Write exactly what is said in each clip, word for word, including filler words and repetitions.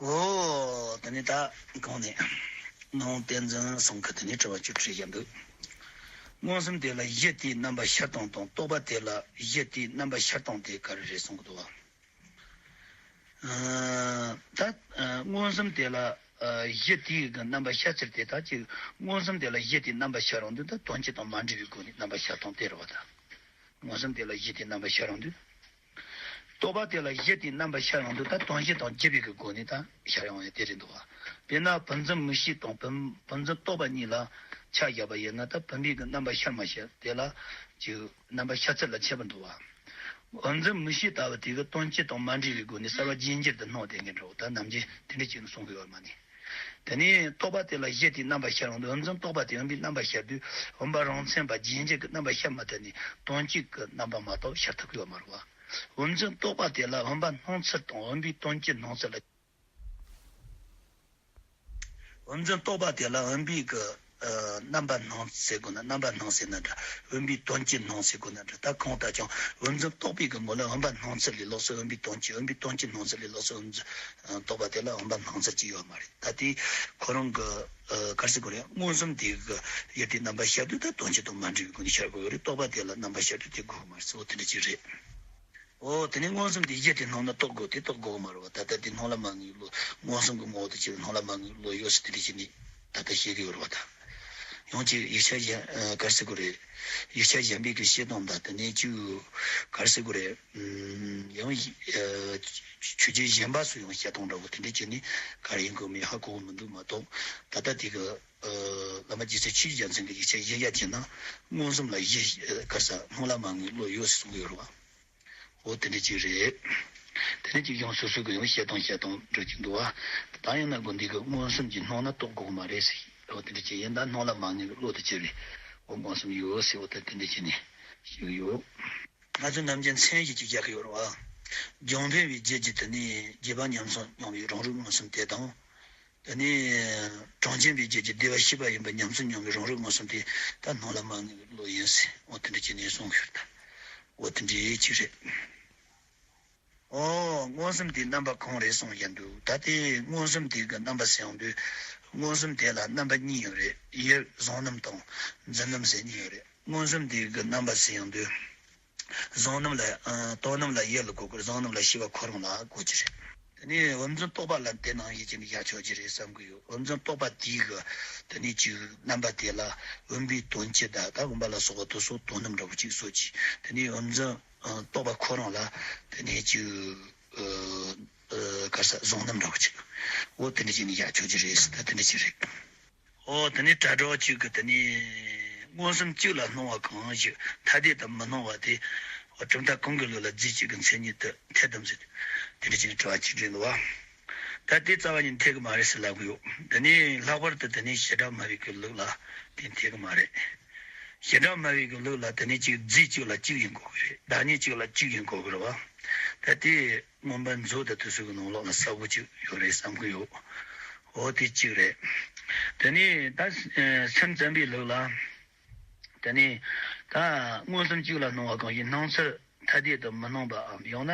ཨོ། དེ་ནས་ད་གོང་ནས་ནང་བསྟན་འཛིན་ཚང་གི་དེ་ནས་དྲི་བ་བཅུ་དྲུག་བཞག་འདུག་མངོན་སུམ་དེ་ལ་གཞི་དེའི་རྣམ་པ་ཤར་སྟངས་དང་། རྟོག་པ་དེ་ལ་གཞི་དེའི་རྣམ་པ་ཤར་སྟངས་དེ་ག་རེ་རེད་གསུང་གི་འདུག་བ། ཨ། ད་ཨ། མངོན་སུམ་དེ་ལ་ཨ། གཞི་དེའི་གི་རྣམ་པ་ཤར་ཚུལ་དེ། ད་ཅིག་མངོན་སུམ་དེ་ལ་གཞི་དེའི་རྣམ་པ་ཤར་ཡོང་དུས། ད་དོན་སྤྱི་དང་མ་འདྲེས་པའི་སྒོ་ནས་རྣམ་པ་ཤར་སྟངས་དེ་རེད་བ། ད་མངོན་སུམ་དེ་ལ་གཞི་དེའི་རྣམ་པ་ཤར་ཡོང་དུས། རྟོག་པ་དེ་ལ་གཞི་དེའི་རྣམ་པ་ཤར་ཡོང་དུས། ད་དོན་སྤྱི་དང་བརྒྱུད་པའི་གི་སྒོ་ནས་ད་ཤར་ཡོང་ཡ་དེ་རེད་འདུག་བ། དཔེར་ན་བུམ་འཛིན་མིག་ཤེས་དང་བུམ་བུམ་འཛིན་རྟོག་པ་གཉིས་ལ་ཆ་བཞག་པ་ཡིན་ན། ད་བུམ་པའི་གི་རྣམ་པ་ཤར་མ་ཤར་དེ་ལ་ཅིག་རྣམ་པ་ཤར་ཚུལ་ལ་ཁྱད་པར་འདུག་བ། བུམ་འཛིན་མིག་ཤེས་ལྟ་བུ་དེ་གི་དོན་སྤྱི་དང་མ་འདྲེས་པའི་སྒོ་ནས་གསལ་བ་རྗེན་རྗེན་དུ་སྣང་བསྡད་མཁན་འདྲ་བོ། ད་ནམ་རྒྱུན་དེ་འདྲ་ཅིག་གསུང་གི་ཡོད་མ་ནི། དེ་ནས་རྟོག་པ་དེ་ལ་གཞི་དེའི་རྣམ་པ་ཤར་ཡོང་དུས། བུམ་འཛིན་རྟོག་པ་དེ་བུམ་པའི་རྣམ་པ་ཤར་དུས། བུམ་པ་རང་མཚན་པ་རྗེན་རྗེན་གྱི་རྣམ་པ་ཤར་མ་ཐུབ་ནས། དོན་སྤྱི་གི་རྣམ་པ་མ་གཏོགས་ཤར་ཐུབ་ཀྱི་ཡོད་མ་རེད་བ། བུམ་འཛིན་རྟོག་པ་དེ་ལ་བུམ་པ་སྣང་ཚུལ་དང་བུམ་པའི་དོན་སྤྱི་སྣང་ཚུལ་ལ། བུམ་འཛིན་རྟོག་པ་དེ་ལ་བུམ་པའི་གི་ཨ། རྣམ་པ་སྣང་ཟེར་དགོས་ན་རྣམ་པ་སྣང་ཟེར་ན་འདྲ། བུམ་པའི་དོན་སྤྱི་སྣང་ཟེར་དགོས་ན་འདྲ། ད་གང་ལྟར་ཀྱང་བུམ་འཛིན་རྟོག་པའི་གི་ངོ་ལ་བུམ་པ་སྣང་ཚུལ་ལས་ལོགས་སུ་བུམ་པའི་དོན་སྤྱི། བུམ་པའི་དོན་སྤྱི་སྣང་ཚུལ་ལས་ལོགས་སུ་བུམ་འཛིན་ཨ། རྟོག་པ་དེ་ལ་བུམ་པ་སྣང་ཚུལ་ཅིག་ཡོད་མ་རེད། ད་དེ་ཁོ་རང་གི་ཨ། ག་རེ་ཟེར་དགོས་རེད། མངོན་སུམ་དེ་གི་གཞི་དེའི་རྣམ་པ་ཤར་དུས། ད་དོན་སྤྱི་དང་མ་འདྲེས་པའི་སྒོ་ནས་ཤར་དགོས་ཀྱི་རེད། རྟོག་པ་དེ་ལ་རྣམ་པ་ཤར་དུས་དེ་དགོས་ཀྱི་མ་རེད་ཟེར། འོ་དེ་འདྲ་ཅིག་རེད། འོ། དེ་ནས་མངོན་སུམ་དེ་གཞི་དེ་སྣང་ན་རྟོགས་དགོས། དེ་རྟོགས་དགོས་ཀྱི་མ་རེད་བ། ད་ལྟ་དེ་སྣང་ལ་མ་ངེས་བློ། མངོན་སུམ་གྱི་ངོ་བོ་དེ་ཅིག་སྣང་ལ་མ་ངེས་བློ་ཡོད་ཟེར། དེ་འདྲ་བྱས་ནས་ད་ལྟ་བཤད་ཀྱི་ཡོད་རེད་བ། ད་ཡང་ཅིག་ཡིག་ཆ་གཞན་ཨ། ག་རེ་ཟེར་དགོས་རེད། ཡིག་ཆ་གཞན་པའི་གི་བཤད་སྟངས་དང་། དེ་ནས་ཅིག་ག་རེ་ཟེར་དགོས་རེད། ཨམ། ཡང་ཨ། ཆོས་བརྒྱུད་གཞན་པ་སུ་ཡང་བཤད་སྟངས་འདྲ་བོ་དེ་འདྲ་བྱས་ནས་ག་རེ་ཡིན་དགོས་མིན་ཧ་གོ་གི་མི་འདུག་མ་གཏོགས། ད་ལྟ་དེ་གི་ཨ། བླ་མ་རྗེ་བཙུན་ཆོས་ཀྱི་རྒྱལ་མཚན་གྱི་ཡིག་ཆ་གཞི་བཞག་བྱས་ན། མངོན་སུམ་ལ་གཞི་ཨ། ག་རེ་ཟེར། སྣང་ལ་མ་ངེས་བློ་ཡོད་ཟེར་གསུང་གི་ཡོད་རེད་བ། འོ་དེ་འདྲ་ཅིག་རེད། དེ་ནས་ཅིག་ཡང་སོ་སོ་གི་ཡང་བཤད་སྟངས་བཤད་སྟངས་འགྲོ་གི་འདུག་བ། ད་ཡང་ན་དགོན་སྡེ་གི་མངོན་སུམ་གྱིས་སྣང་ན་རྟོགས་དགོས་ཀྱི་མ་རེད་ཟེར། འོ་དེ་འདྲ་ཅིག་ཡིན། ད་སྣང་ལ་མ་ངེས་པའི་བློ་དེ་ཅི་རེད། འོ་མངོན་སུམ་ཡོད་ཟེར། འོ་ད་དེ་འདྲ་བྱས་ནས་ཞུ་གི་ཡོད། ང་ཚོ་ནམ་རྒྱུན་མཚན་ཞིག་ཅིག་བཞག་གི་ཡོད་རེད་བ། རྒྱང་འཕེན་པའི་རྒྱུད་ཀྱི་དེ་ནས་རྗེས་དཔག་ཉམས་སུ་མྱོང་བའི་རང་རིག་མངོན་སུམ་དེ་དང་། དེ་ནས་གྲངས་ཅན་པའི་རྒྱུད་ཀྱི་སྡེ་པ་བཞི་པ་ཡིན་པའི་ཉམས་སུ་མྱོང་བའི་རང་རིག་མངོན་སུམ་དེ་ད་སྣང་ལ་མ་ངེས་པའི་བློ་ཡིན་ཟེར། འོ་དེ་འདྲ་བྱས་ནས་གསུངས་ཡོད། ད་འོ་དེ་འདྲ་ཅིག་རེད། ཨོ། མངོན་སུམ་དེའི་རྣམ་པ་གང་རེད་གསུངས་བཞག་འདུག་ད་དེ་མངོན་སུམ་དེ་གི་རྣམ་པ་ཟེར་ཡོང་དུས། མངོན་སུམ་དེ་ལ་རྣམ་པ་གཉིས་ཡོད་རེད། ཡུལ་བཟུང་རྣམ་དང་འཛིན་རྣམ་ཟེར་གཉིས་ཡོད་རེད། མངོན་སུམ་དེ་གི་རྣམ་པ་ཟེར་ཡོང་དུས། བཟུང་རྣམ་ལ་ཨ། དོན་རྣམ་ལ་ཡུལ་ལ་གོ་དགོས་རེད། བཟུང་རྣམ་ལ་ཤེས་པ་ཁོ་རང་ལ་གོ་རྒྱུ་རེད། དེ་ནས་བུམ་འཛིན་རྟོག་པ་ལ་དེ་ནང་བཞིན་བྱས་ནས་བཞག་ཆོག་རྒྱུ་རེད་བསམ་གྱི་ཡོད། བུམ་འཛིན་རྟོག་པ་དེའི་གི་དེ་ནས་ཅིག་རྣམ་པ་དེ་ལ་བུམ་པའི་དོན་སྤྱི་དང་། ད་བུམ་པ་ལ་སོགས་པ་དེ་ཚོ་དོན་རྣམ་འདྲ་བོ་ཅིག་བཟོ་རྒྱུ། དེ་ནས་བུམ་འཛིན་ཨ། རྟོག་པ་ཁོ་རང་ལ་དེ་ནས་ཅིག་ཨ། ཨ། ག་རེ་ཟེར། བཟུང་རྣམ་འདྲ་བོ་ཅིག་འོ་དེ་འདྲ་བྱས་ནས་བཞག་ཆོག་རྒྱུ་རེད་ཟེར། ད་དེ་འདྲ་ཅིག་རེད། ཨོ། དེ་ནས་དྲ་གྲོགས་གཅིག་གིས་དེ་ནས་མངོན་སུམ་གཅིག་ལ་སྣང་བ་གང་ཞིག་ཐ་དད་དུ་མི་སྣང་བ་དེ། ཨོ། གྲུབ་མཐའ་གང་གི་ལུགས་ལ་རྫས་གཅིག་གི་མཚན་ཉིད་དུ་འཐད་དམ་ཟེར། དེ་འདྲ་བྱས་ནས་དྲི་བ་གཅིག་དྲིས་འདུག་བ། ད་དེ་རྩ་བ་ཉིད་འཐད་གི་མ་རེད་ཟེར་ལབ་གི་ཡོད། དེ་ནས་ལྷག་པར་དུ་དེ་ནས་བྱེ་བྲག་སྨྲ་བའི་གི་ལུགས་ལ་དེ་འཐད་གི་མ་རེད། བྱེ་བྲག་སྨྲ་བའི་གི་ལུགས་ལ་དེ་ནས་གཅིག་རྫས་གཅིག་ལ་གཅིག་ཡིན་དགོས་གི་རེད། བདག་ཉིད་གཅིག་ལ་གཅིག་ཡིན་དགོས་གི་རེད་བ། ད་དེ་མངོན་པ་མཛོད་དང་དེ་ཚོ་གི་ནང་ལོགས་ལ་གསལ་པོ་ཅིག་ཡོད་རེད་བསམ་གི་ཡོད། འོ་དེ་གཅིག་རེད། དེ་ནས་ད་སེམས་ཙམ་པའི་ལུགས་ལ། དེ་ནས་ད་མངོན་སུམ་གཅིག་ལ་སྣང་བ་གང་ཞིག་སྣང་ཚུལ་ཐ་དད་དུ་མི་སྣང་བའམ། ཡང་ན་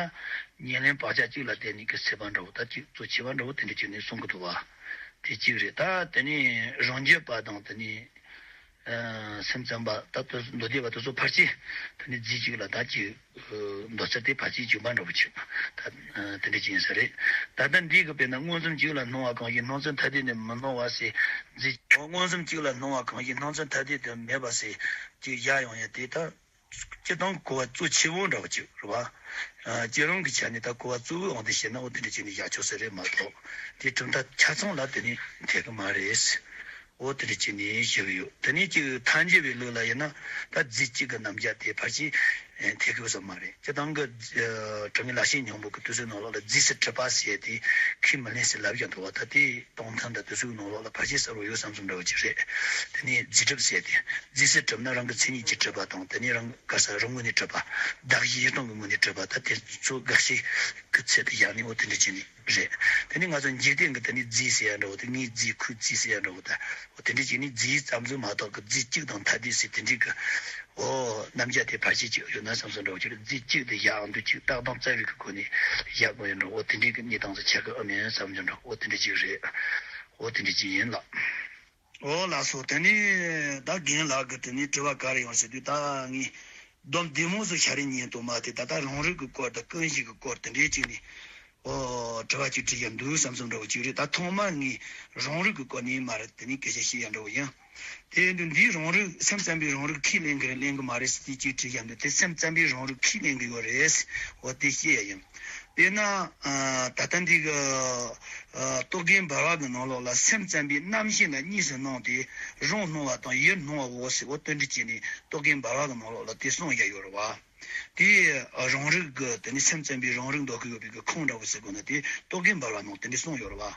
ཉེར་ལེན་བག་ཆགས་གཅིག་ལ་བརྟེན་ནས་ཀྱི་སྲེད་པ་འདྲ་བོ། ད་གཅིག་གཙོ་ཆེ་བ་འདྲ་བོ་དེ་འདྲ་བྱས་ནས་གསུང་གི་འདུག་བ། དེ་གཅིག་རེད། ད་དེ་ནས་རང་རྒྱུད་པ་དང་། དེ་ནས་ཨ། སེམས་ཙམ་པ། ད་དེ་མདོ་སྡེ་པ་དེ་ཚོ་ཕལ་ཆེར་དེ་ནས་རྫས་གཅིག་ལ་ད་གཅིག་ཨ། འདོད་ཚུལ་དེ་ཕལ་ཆེར་གཅིག་པ་འདྲ་བོ་ཅིག་ད་ཨ། དེ་འདྲ་ཅིག་ཡིན་ས་རེད། ད་ལྟ་འདི་གི་དཔེར་ན་མངོན་སུམ་གཅིག་ལ་སྣང་བ་གང་ཞིག་སྣང་ཚུལ་ཐ་དད་ནི་མི་སྣང་བ་ཟེར། རྫས། མངོན་སུམ་གཅིག་ལ་སྣང་བ་གང་ཞིག་སྣང་ཚུལ་ཐ་དད་དུ་མེད་པ་ཟེར་གཅིག་བཞག་ཡོང་ཡ་དེ། ད་སྤྱིར་བཏང་གོ་བ་གཙོ་ཆེ་བོ་འདྲ་བོ་ཅིག་རེད་བ། ཨ། ཁྱེད་རང་གི་ཆ་ནས་ད་གོ་བ་གཙོ་བོའི་དབང་དུ་བྱས་ན་འོ་དེ་འདྲ་བྱས་ནས་བཞག་ཆོག་ས་རེད་མ་གཏོགས། དེ་གྲུབ་མཐའ་ཆ་ཚང་ལ་དེ་ནི་འཐད་གི་མ་རེད། འོ་དེ་འདྲ་བྱས་ནས་བཤད་གི་ཡོད། དེ་ནས་ཅིག་ཐལ་འགྱུར་བའི་ལུགས་ལ་ཡིན་ན། ད་རྫས་གཅིག་གི་རྣམ་གཞག་དེ་ཕལ་ཆེར་འཐད་གི་ཡོད་ས་མ་རེད། སྤྱིར་བཏང་གི་ཨ། དྲང་ངེས་ལེགས་བཤད་སྙིང་པོ་གི་དུས་ཚོད་ནང་ལོགས་ལ་རྫས་སུ་གྲུབ་པ་ཟེར་དེ་ཁས་མི་ལེན་ཟེར་ལབ་ཀྱང་འདུག་བ། ད་དེ་སྟོང་ཐུན་དང་དེ་ཚོའི་ནང་ལོགས་ལ་ཕལ་ཆེར་གསལ་པོ་ཡོད་བསམ་བསམ་འདྲ་བོ་ཅིག་རེད། དེ་ནས་རྫས་གྲུབ་ཟེར་དེ། རྫས་སུ་གྲུབ་ན་རང་གི་མཚན་ཉིད་ཀྱིས་གྲུབ་པ་དང་། དེ་ནས་རང་གི་ག་རེ་ཟེར། རང་ངོས་ནས་གྲུབ་པ། གདགས་གཞི་ཡུལ་སྟོང་གི་ངོས་ནས་གྲུབ་པ། ད་དེ་ཚོ་དགག་བྱའི་གི་ཚད་དུ་བཞག་ནས་འོ་དེ་འདྲ་བྱས་ནས་རེད། དེ་ནས་ང་ཚོ་འཇིག་རྟེན་གྱི་དེ་ནས་རྫས་ཟེར་ཡ་འདྲ་བོ་དེ། ངའི་རྫས། ཁོའི་རྫས་ཟེར་ཡ་འདྲ་བོ་ད། འོ་དེ་འདྲ་བྱས་ནས་རྫས་ཙམ་ཟིག་མ་གཏོགས་གི་རྫས་གཅིག་དང་ཐ་དད་ཟེར་དེ་འདྲའི་གི་ ཨོ་རྣམ་གཞག་དེ་ཕལ་ཆེར་གཅིག་ཡོད་ན་བསམ་བསམ་འདྲ་བོ་ཅིག་རེད། རྫས་གཅིག་དེ་བཞག་འདུག་ཅིག་ལྟ་སྟངས་རྩ་བའི་གི་སྒོ་ནས་བཞག་དགོས་ཡོད་འགྲོ། ཨོ་དེ་འདྲའི་གི་གནས་སྟངས་སུ་ཆགས་ཀྱི་ཨ་མིན་བསམ་འདྲ་འགྲོ། ཨོ་དེ་འདྲ་ཅིག་རེད། ཨོ་དེ་འདྲ་ཅིག་ཡིན་ལགས། ཨོ་ལགས་སོ། དེ་ནས་ད་རྒན་ལགས་ཀྱི་དེ་ནས་དྲི་བ་ག་རེ་ཡོང་ཟེར་དུས། ད་ངས་སྡོམ་བདེ་མོ་བཟོ་ཤ་རེ་ཉན་དུ་མ་དེ་ད་ལྟ་རང་རིག་གི་སྐོར་དང་ཀུན་གཞི་གི་སྐོར་དེ་འདྲའི་ཅིག་ནས། ཨོ། དྲི་བ་གཅིག་དྲིས་ཡ་འདུག་བསམ་བསམ་འདྲ་བོ་གཅིག་རེད། ད་ཐོག་མར་ངས་རང་རིག་གི་སྐོར་ནས་མར་དེ་ནས་སྐད་ཆ་བཤད་ཡ་འདྲ་བོ་ཡིན། དེ་ཡིན་དུས་འདིའི་རང་རིག་སེམས་ཙམ་པའི་རང་རིག་ཁས་ལེན་གི་རེད་ལེན་གི་མ་རེད་ཟེར་དེ་གཅིག་དྲིས་ཡ་འདུག་དེ་སེམས་ཙམ་པའི་རང་རིག་ཁས་ལེན་གི་ཡོད་རེད། འོ་དེ་བཤད་ཡ་ཡིན། དེས་ན། ཨ། ད་ལྟ་འདི་གི། ཨ། རྟོག་གེ་འབར་བ་གི་ནང་ལོགས་ལ་སེམས་ཙམ་པའི་རྣམ་ཤེས་ལ་གཉིས་སུ་སྣང་སྟེ་རང་སྣང་བ་དང་ཡུལ་སྣང་བའོ་ཟེར། འོ་དེ་འདྲ་བྱས་ནས་རྟོག་གེ་འབར་བ་གི་ནང་ལོགས་ལ་དེ་གསུངས་ཡ་ཡོད་རེད་བ། དེ་རང་རིག་གི་དེ་ནི་སེམས་ཙམ་པའི་རང་རིག་འདོད་ཀྱི་ཡོད་པའི་གི་ཁུངས་འདྲ་བོ་ཟེར་དགོས་ན་དེ་རྟོག་གེ་འབར་བ་ནང་དེ་འདྲ་གསུངས་ཡོད་རེད་བ།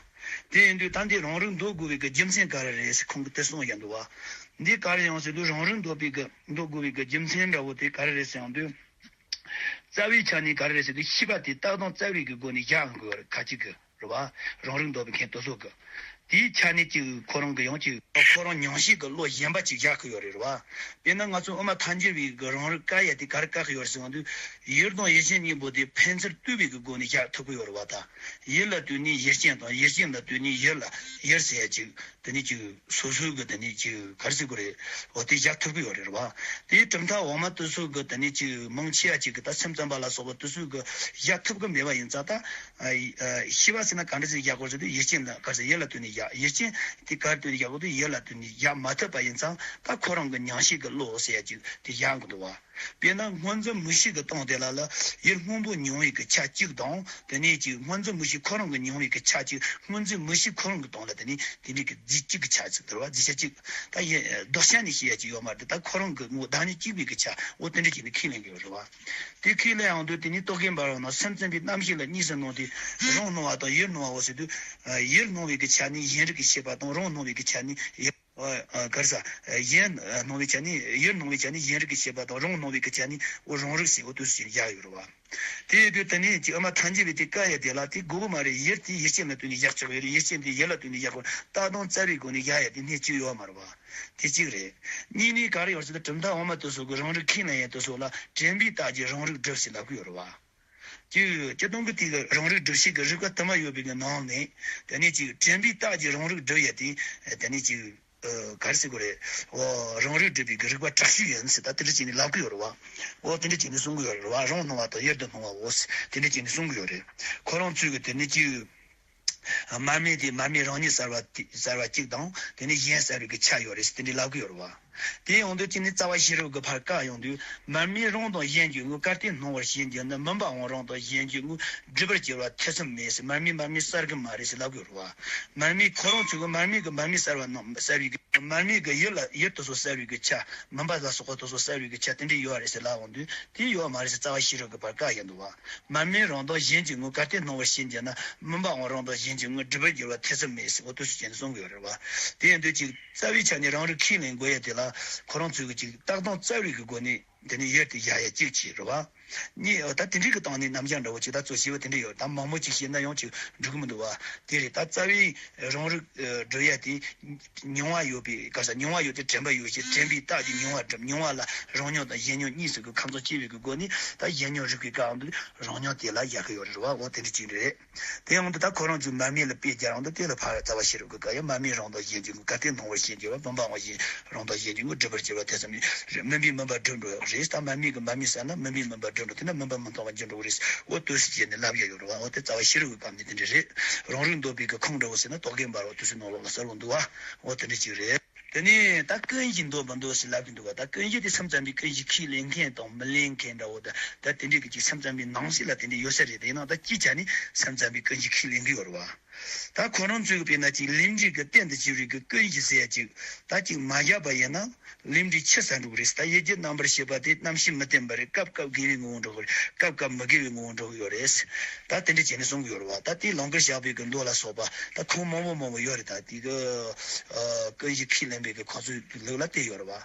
དེ་ཡིན་དུས་ད་འདི་རང་རིག་འདོད་དགོས་པའི་གི་རྒྱུ་མཚན་ག་རེ་རེད་ཟེར་ཁོང་གིས་དེ་གསུངས་ཡ་འདུག་བ། འདི་ག་རེ་ཡང་ཟེར་དུས་རང་རིག་འདོད་པའི་གི་འདོད་དགོས་པའི་གི་རྒྱུ་མཚན་འདྲ་བོ་དེ་ག་རེ་རེད་ཟེར་ཡང་དུས། རྩ་བའི་ཆ་ནས་ག་རེ་རེད་ཟེར་དུས་ཤེས་པ་དེ་ལྟ་སྟངས་རྩ་བའི་གི་སྒོ་ནས་བཞག་དགོས་པ་རེད། ཁ་ཅིག་གི་རེད་བ། རང་རིག་འདོད་པའི་མཁན་དེ་ཚོ་གི། དེའི་ཆ་ནས་ཅིག་ཁོ་རང་གི་ཡང་ཅིག་ཁོ་རང་མྱང་བྱེད་ཀྱི་བློ་གཞན་པ་ཅིག་བཞག་གི་ཡོད་རེད་བ། དཔེར་ན་ང་ཚོ་དབུ་མ་ཐལ་འགྱུར་བའི་གི་རང་རིག་བཀག་ཡ་དེ་ག་རེ་བཀག་གི་ཡོད་རེད་ཟེར་ན་དུས། ཡུལ་དང་ཡུལ་ཅན་གཉིས་པོ་དེ་ཕན་ཚུན་ལྟོས་པའི་གི་སྒོ་ནས་བཞག་ཐུབ་ཀྱི་ཡོད་རེད་བ། ད་ཡུལ་ལ་ལྟོས་ནས་ཡུལ་ཅན་དང་ཡུལ་ཅན་ལ་ལྟོས་ནས་ཡུལ་ལ་ཡུལ་ཟེར་ཡ་ཅིག་དེ་ནས་ཅིག་སོ་སོའི་གི་དེ་ནས་ཅིག་ག་རེ་ཟེར་དགོས་རེད། འོ་དེ་བཞག་ཐུབ་ཀྱི་ཡོད་རེད་བ། དེའི་གྲུབ་མཐའ་འོག་མ་དེ་ཚོ་གི་དེ་ནས་ཅིག་མང་ཆེ་བ་ཅིག་གི་ད་སེམས་ཙམ་པ་ལ་སོགས་པ་དེ་ཚོ་གི་བཞག་ཐུབ་ཀྱི་མེད་པ་ཡིན་ཙང་ད། ཨ། ཤེས་པ་ཟེར་ན་ག་འདྲ་ཟིག་བཞག་དགོས་ཟེར་དུས་ཡུལ་ཅན་ལ་ག་ཟེར་ཡུལ་ལ་ལྟོས་ནས་བཞག་ཡུལ་ཅན་དེ་ག་རེ་ལྟོས་ནས་བཞག་དགོས་དུས་ཡུལ་ལ་ལྟོས་ནས་བཞག་མ་ཐུབ་པ་ཡིན་ཙང་ད་ཁོ་རང་གི་མྱང་བྱེད་ཀྱི་བློ་ཟེར་ཡ་ཅིག་དེ་བཞག་གི་འདུག་བ། དཔེར་ན་སྔོ་འཛིན་མིག་ཤེས་ཀྱི་སྟེང་དེ་ལ་ལ་ཡུལ་སྔོན་པོ་མྱོང་བའི་གི་ཆ་གཅིག་དང་དེ་ནས་ཅིག་སྔོ་འཛིན་མིག་ཤེས་ཁོ་རང་གི་མྱོང་བའི་གི་ཆ་གཅིག་སྔོ་འཛིན་མིག་ཤེས་ཁོ་རང་གི་སྟེང་ལ་དེ་ནས་དེ་འདྲའི་གི་རྫས་གཅིག་གི་ཆ་ཟེར་དེ་རེད་བ། རྫས་ཆ་གཅིག་ད་ཡིན་ལྡོག་ཆ་ནས་བཤད་ཡ་ཅིག་ཡོད་མ་རེད། ད་ཁོ་རང་གི་ངོ་བདག་ཉིད་གཅིག་པའི་གི་ཆ་འོ་དེ་འདྲ་བྱས་ནས་ཁས་ལེན་གི་ཡོད་རེད་བ། དེ་ཁས་ལེན་ཡོང་དུས་དེ་ནི་རྟོག་གེ་འབར་བ་ནང་སེམས་ཙམ་པའི་རྣམ་ཤེས་ལ་གཉིས་སུ་སྣང་སྟེ་རང་སྣང་བ་དང་ཡུལ་སྣང་བའོ་ཟེར་དུས། ཡུལ་སྣང་བའི་གི་ཆ་ནི་ཡུལ་རིག་གི་ཤེས་པ་དང་རང་སྣང་བའི་གི་ཆ་ནི་ཡུལ། ཨ། ག་རེ་ཟ། ཡུལ་སྣང་བའི་ཆ་ནི་ཡུལ་སྣང་བའི་ཆ་ནི་ཡུལ་རིག་གི་ཤེས་པ་དང་རང་སྣང་བའི་གི་ཆ་ནི་འོ་རང་རིག་ཟེར་འོ་དུས་སུ་ཅིག་བཞག་ཡོད་རེད་བ། དེ་ཡོད་དུས་དེ་ནས་ཅིག་དབུ་མ་ཐལ་འགྱུར་བའི་དེ་བཀག་ཡ་དེ་ལ་དེ་དགོས་གི་མ་རེད། ཡུལ་དེ་ཡུལ་ཅན་ལ་ལྟོས་ནས་བཞག་ཆོག་གི་རེད། ཡུལ་ཅན་དེ་ཡུལ་ལ་ལྟོས་ནས་བཞག་དགོས། ལྟ་སྟངས་རྩ་བའི་སྒོ་ནས་བཞག་ཡ་དེ་གནས་ཅིག་ཡོད་མ་རེད་བ། དེ་གཅིག་རེད། གཉིས་ནས་ག་རེ་ཡོད་ཟེར་ན་གྲུབ་མཐའ་འོག་མ་དེ་ཚོ་གི་རང་རིག་ཁས་ལེན་ཡ་དེ་ཚོ་ལ་དྲན་པའི་རྟགས་ཀྱིས་རང་རིག་སྒྲུབ་ཟེར་ལབ་གི་ཡོད་རེད་བ། ཅིག་སྤྱིར་བཏང་གི་དེ་གི་རང་རིག་སྒྲུབ་བྱེད་ཀྱི་རིགས་པ་དུ་མ་ཡོད་པའི་གི་ནང་ནས་དེ་ནས་ཅིག་དྲན་པའི་རྟགས་ཀྱིས་རང་རིག་སྒྲུབ་ཡ་དེ་དེ་ནས་ཅིག་ཨ། ག་རེ་ཟེར་དགོས་རེད། འོ་རང་རིག་སྒྲུབ་པའི་གི་རིགས་པ་དྲག་ཤོས་ཡིན་ཟེར་ད་དེ་འདྲ་བྱས་ནས་ལབ་གི་ཡོད་རེད་བ། འོ་དེ་འདྲ་བྱས་ནས་གསུང་གི་ཡོད་རེད་བ། རང་སྣང་བ་དང་ཡུལ་དུ་སྣང་བའོ་ཟེར་དེ་འདྲ་བྱས་ནས་གསུང་གི་ཡོད་རེད། ཁོ་རང་ཚོས་གི་དེ་ནས་ཅིག་མར་མེ་དེ་མར་མེ་རང་ཉིད་གསལ་བ་དེ་གསལ་བ་གཅིག་དང་དེ་ནས་གཞན་གསལ་བའི་གི་ཆ་ཡོད་རེད་ཟེར་དེ་འདྲ་ལབ་གི་ཡོད་རེད་བ། དེ་ཡོང་དུས་ཅི་ནས་རྩ་བ་ཤེས་རབ་ཀྱི་ཕར་བཀག་ཡོང་དུས་མར་མེ་རང་དང་གཞན་གྱི་དངོས་གལ་ཏེ་སྣང་བར་བྱེད་འགྱུར་ན་མུན་པའང་རང་དང་གཞན་གྱི་དངོས་སྒྲིབ་པར་འགྱུར་བ་ཐེ་ཚོམ་མེད་ཟེར། མར་མེ་མར་མེ་གསལ་གི་མ་རེད་ཟེར་ལབ་གི་ཡོད་རེད་བ། མར་མེ་ཁོ་རང་ཚོ་གི་མར་མེ་གི་མར་མེ་གསལ་བ་རྣམས་གསལ་བའི་གི་མར་མེ་གི་ཡུལ་ལ་ཡུལ་དེ་ཚོ་གསལ་བའི་གི་ཆ་མུན་པ་ལ་སོགས་པ་དེ་ཚོ་གསལ་བའི་གི་ཆ་དེ་འདྲ་ཡོད་རེད་ཟེར་ལབ་ཡོང་དུས་དེ་ཡོད་མ་རེད་ཟེར་རྩ་བ་ཤེས་རབ་ཀྱི་ཕར་བཀག་ཡོང་འདུག་བ། མར་མེ་རང་དང་གཞན་གྱི་དངོས་གལ་ཏེ་སྣང་བར་བྱེད་འགྱུར་ན་མུན་པའང་རང་དང་གཞན་གྱི་དངོས་སྒྲིབ་པར་འགྱུར་བ་ཐེ་ཚོམ་མེད་ཟེར་འོ་དེ་ཚོ་བྱས་ནས་གསུང་གི་ཡོད་རེད་བ། དེ་ཡིན་དུས་ཅིག་རྩ་བའི་ཆ་ནས་རང་རིག་ཁས་ལེན་དགོས་ཡ་དེ་ལ་ཁོ་རང་ཚོས་ཀྱི་ཅིག་བཏགས་སྟངས་རྩ་བའི་གི་སྒོ་ནས་དེ་ནས་ཡུལ་དེ་བཞག་ཡ་གཅིག་བྱས་རེད་བ། གཉིས་ད་དེ་འདྲའི་གི་སྟེང་ནས་རྣམ་གཞག་འདྲ་བོ་ཅིག་ད་གཙོ་ཆེ་བ་དེ་འདྲ་ཡོད། ད་མང་པོ་ཅིག་བཤད་ན་ཡང་ཅིག་འགྲིག་གི་མི་འདུག་བ། དེ་རེད། ད་རྩ་བའི་རང་རིག་སྒྲུབ་ཡ་དེ་མྱོང་བ་ཡོད་པའི་ག་ས་མྱོང་བ་ཡོད་དེ་དྲན་པ་ཡོད་ཅེས་དྲན་པའི་རྟགས་ཀྱིས་མྱོང་བ་སྒྲུབ། མྱོང་བ་ལ་རང་མྱོང་དང་གཞན་མྱོང་གཉིས་སུ་གི་ཁམས་ཚོགས་སྐྱེ་བའི་གི་སྒོ་ནས་ད་གཞན་མྱོང་རིག་པའི་སྐབས་འདི་རང་མྱོང་དེ་ལ་བཞག་གི་ཡོད་རེད་བ། འོ་དེ་འདྲ་ཅིག་རེད། དེ་ཡང་འདི་ད་ཁོ་རང་ཚོས་མར་མེ་ལ་དཔེ་སྦྱར་ཡང་འདི་དེ་ལ་ཕར་རྩ་བ་ཤེས་རབ་ཀྱི་བཀག་ཡ་མར་མེ་རང་དང་གཞན་གྱི་དངོས་གལ་ཏེ་སྣང་བར་བྱེད་འགྱུར་བ་མུན་པའང་གཞན་རང་དང་གཞན་གྱི་དངོས་སྒྲིབ་པར་འགྱུར་བ་ཐེ་ཚོམ་མེད། མུན་པའི་མུན་པ་སྒྲིབ་འགྲོ་རེད། ད་མར་མེ་གི་མར་མེ་གསལ་ན་མུན་པའི་མུན་པ་སྒྲིབ་འགྲོ། དེ་ན་མུན་པ་མི་མཐོང་བར་འགྱུར་འགྲོ་གི་རེད། འོ་དེ་ཚོ་བྱས་ནས་ལབ་ཡ་ཡོད་རེད་བ། འོ་དེ་རྩ་བ་ཤེས་རབ་ཀྱི་བཀག་ནི་དེ་འདྲ་རེད། རང་རིག་འདོད་པའི་གི་ཁུངས་འདྲ་བོ་ཟེར་ན་རྟོག་གེ་འབར་བ་དུས་སུ་ནང་ལོགས་ལ་གསལ་བོ་འདུག་བ། འོ་དེ་འདྲ་ཅིག་རེད། དེ་ནས་ད་ཀུན་གཞི་འདོད་མི་འདོད་ཟེར་ལབ་ཀྱི་འདུག་བ། ད་ཀུན་གཞི་དེ་སེམས་ཙམ་པའི་ཀུན་གཞི་ཁས་ལེན་མཁན་དང་མི་ལེན་མཁན་འདྲ་བོ་ད་ད་དེ་འདྲའི་གི་ཅིག་སེམས་ཙམ་པའི་ནང་གསེས་ལ་དེ་འདྲ་ཡོད་ས་རེད། དེ་ཡིན་ན་ད་སྤྱིའི་ཆ་ནས་སེམས་ཙམ་པའི་ཀུན་གཞི་ཁས་ལེན་གི་ཡོད་རེད་བ། ད་ཁོ་རང་ཚོས་གི་དཔེར་ན་ཅིག་ལས་འབྲས་ཀྱི་རྟེན་དུ་གྱུར་བའི་གི་ཀུན་གཞི་ཟེར་ཡ་ཅིག་ད་ཅིག་མ་བཞག་པ་ཡིན་ན་ལས་འབྲས་ཆི་ཟེར་འགྲོ་གི་རེད། ད་ཡིད་ཀྱི་རྣམ་པར་ཤེས་པ་དེ་རྣམ་ཤེས་མི་བརྟན་པ་རེད། སྐབས་སྐབས་དགེ་བའི་ངོ་བོ་འགྲོ་གི་རེད། སྐབས་སྐབས་མི་དགེ་བའི་ངོ་བོ་འགྲོ་གི་ཡོད་རེད། ད་དེ་འདྲ་བྱས་ནས་གསུང་གི་ཡོད་རེད་བ། ད་དེ་ལོངས་སྐུར་བཞག་པའི་གི་མདོ་ལ་སོགས་པ་ད་ཁུངས་མང་པོ་མང་པོ་ཡོད་རེད། ད་དེ་གི་ཀུན་གཞི་ཁས་ལེན་པའི་གི་ཁོ་ཚོའི་ལུགས་ལ་དེ་ཡོད་རེད་བ།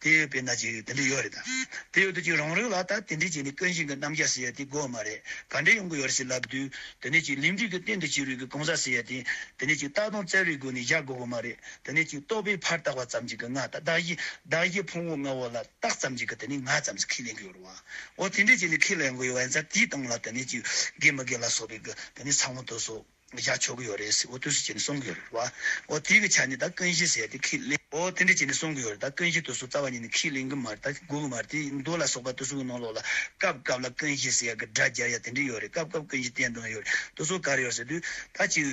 དེ་དཔེར་ན་ཅིག་དེ་འདྲ་ཡོད་རེད་ད། དེ་ཡོད་དུས་ཅིག་རང་རིགས་ལ་ད་དེ་འདྲའི་ཅིག་ནི་ཀུན་གཞི་གི་རྣམ་གཞག་ཟེར་ཡ་དེ་དགོས་མ་རེད། ག་འདྲ་ཡོང་གི་ཡོད་རེད་ཟེར་ལབ་དུས་དེ་ནས་ཅིག་ལུས་འབྲས་ཀྱི་རྟེན་དུ་བྱས་རིགས་ཀྱི་གང་ཟག་ཟེར་ཡ་དེ་དེ་ནས་ཅིག་བཏགས་དོན་བཙལ་བའི་སྒོ་ནས་བཞག་དགོས་གི་མ་རེད། དེ་ནས་ཅིག་རྟོག་པས་ཕར་བཏགས་པ་ཙམ་ཅིག་གི་ང་ད་བདག་གཞན་བདག་གཞན་ཕུང་པོ་ལྔ་པོ་ལ་བཏགས་ཙམ་ཅིག་གི་དེ་ནས་ང་ཙམ་ཟིག་ཁས་ལེན་གི་ཡོད་རེད་བ། འོ་དེ་འདྲ་ཅིག་ནི་ཁས་ལེན་གི་ཡོད་བ་ཡིན་ཙང་དེའི་སྟེང་ལ་དེ་ནས་ཅིག་དགེ་མི་དགེ་ལ་སོགས་པའི་གི་དེ་ནས་ཚང་མ་དེ་ཚོ་བཞག་ཆོག་གི་ཡོད་རེད་ཟེར། འོ་དེ་ཚོ་བྱས་ནས་གསུང་གི་ཡོད་རེད་བ། འོ་དེ་གི་ཆ་ནས་ད་ཀུན་གཞི་ཟེར་ཡ་དེ་ཁས་ལེན། འོ་དེ་འདྲ་བྱས་ནས་གསུང་གི་ཡོད་རེད། ད་ཀུན་གཞི་དེ་ཚོ་རྩ་བ་ཉིད་ནས་ཁས་ལེན་གི་མ་རེད། ད་དགོས་གི་མ་རེད། དེ་མདོ་ལ་སོགས་པ་དེ་ཚོ་གི་ནང་ལོགས་ལ་སྐབས་སྐབས་ལ་ཀུན་གཞི་ཟེར་ཡ་གི་སྒྲ་སྦྱར་ཡ་དེ་འདྲ་ཡོད་རེད། སྐབས་སྐབས་ཀུན་གཞི་བསྟན་དོན་ཡོད་རེད། དེ་ཚོ་ག་རེ་ཡོད་ཟེར་དུས་ད་ཅིག་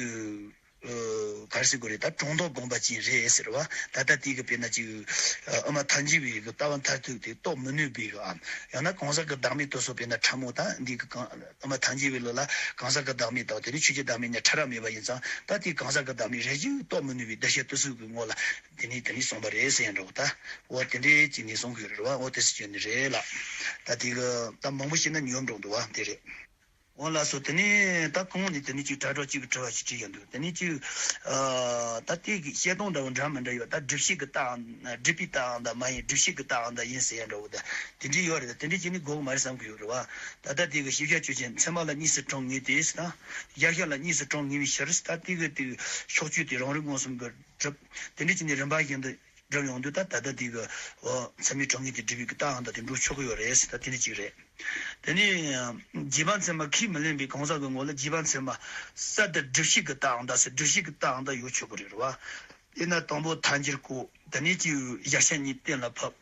ག་རེ་ཟེར་དགོས་རེད། ད་གྲངས་ཐོ་སྒོམ་པ་ཅན་རེད་ཟེར་བ། ད་ལྟ་དེ་གི་དཔེར་ན་ཅིག་དབུ་མ་ཐལ་འགྱུར་བའི་གི་ལྟ་བ་མཐར་ཐུག་དེ་རྟོགས་མི་ནུས་པའི་གི་ཨ། ཡང་ན་གང་ཟག་གི་བདག་མེད་དེ་ཚོ་དཔེར་ན་ཕྲ་མོ་ད་འདི་གི་གང་། དབུ་མ་ཐལ་འགྱུར་བའི་ལུགས་ལ་གང་ཟག་གི་བདག་མེད་དང་དེ་ནི་ཆོས་ཀྱི་བདག་མེད་གཉིས་ཕྲ་རགས་མེད་པ་ཡིན་ཙང་ད་དེ་གང་ཟག་གི་བདག་མེད་རེ་ཞིག་རྟོགས་མི་ནུས་པའི་གདུལ་བྱ་དེ་ཚོ་གི་ངོ་ལ་དེ་ནི་དེ་ནི་གསུངས་པ་རེད་ཟེར་ཡ་འདྲ་བོ་ད། འོ་དེ་འདྲའི་ཅིག་ནི་གསུང་གི་ཡོད་རེད་བ། འོ་དེ་སྲིད་ཀྱི་ནི་རེད་ལ། ད་དེ་གི་ད་མང་པོ་བཤད་ན་ཉོབ་འགྲོ་འདུག་བ། དེ་རེད། འོ་ལགས་སོ། དེ་ནས་ད་གོང་ནས་དེ་ནས་ཅིག་དྲ་གྲོགས་གཅིག་གིས་དྲི་བ་ཞིག་དྲིས་ཡོང་དུས་དེ་ནས་ཅིག་ཨ་ད་དེ་གི་བཤད་སྟངས་འདྲ་བོ་འདྲ་མི་འདྲ་ཡོད། ད་སྒྲུབ་བྱེད་ཀྱི་རྟགས་སྒྲུབ་པའི་རྟགས་ཨང་དང་མ་ཡིན་སྒྲུབ་བྱེད་ཀྱི་རྟགས་ཨང་དང་ཡིན་ཟེར་ཡ་འདྲ་བོ་ད་དེ་འདྲ་ཡོད་རེད། ད་དེ་འདྲ་བྱས་ནས་དགོས་གི་མ་རེད་བསམ་གི་ཡོད་རེད་བ། ད་ལྟ་དེ་གི་ཤེས་བྱ་ཆོས་ཅན། ཚད་མ་ལ་གཉིས་སུ་གྲངས་ངེས་ཏེ་ཟེར་ད། གཞལ་བྱ་ལ་གཉིས་སུ་གྲངས་ངེས་པའི་ཕྱིར་ཟེར། ད་དེ་གི་དེ་གི་ཕྱོགས་ཆོས་དེ་རང་རིག་མངོན་སུམ་གྱིས་སྒྲུབ། དེ་འདྲ་བྱས་ནས་རིམ་པ་བཞིན་དུ་སྒྲུབ་ཡོང་དུས་ད་ད་ལྟ་དེ་གི་འོ་ཚད་མའི་གྲངས་ངེས་དེ་སྒྲུབ་པའི་གི་རྟགས་ཨང་དང་དེ་འགྲོ་ཆོག་གི་ཡོད་རེད་ཟེར། ད་དེ་འདྲ་ཅིག་རེད། དེ་ནས་རྗེས་དཔག་ཚད་མ་ཁས་མི་ལེན་པའི་གང་ཟག་གི་ངོ་ལ་རྗེས་དཔག་ཚད་མ་གསར་དུ་སྒྲུབ་བྱེད་ཀྱི་རྟགས་ཨང་དང་ཟེར། སྒྲུབ་བྱེད་ཀྱི་རྟགས་ཨང་དང་ཡོད་ཆོག་གི་རེད་བ། དེས་ན་དང་པོ་ཐལ་འགྱུར་བཀོད། དེ་ནས་ཅིག་གཞལ་བྱ་གཉིས་གཏན་ལ་ཕབ།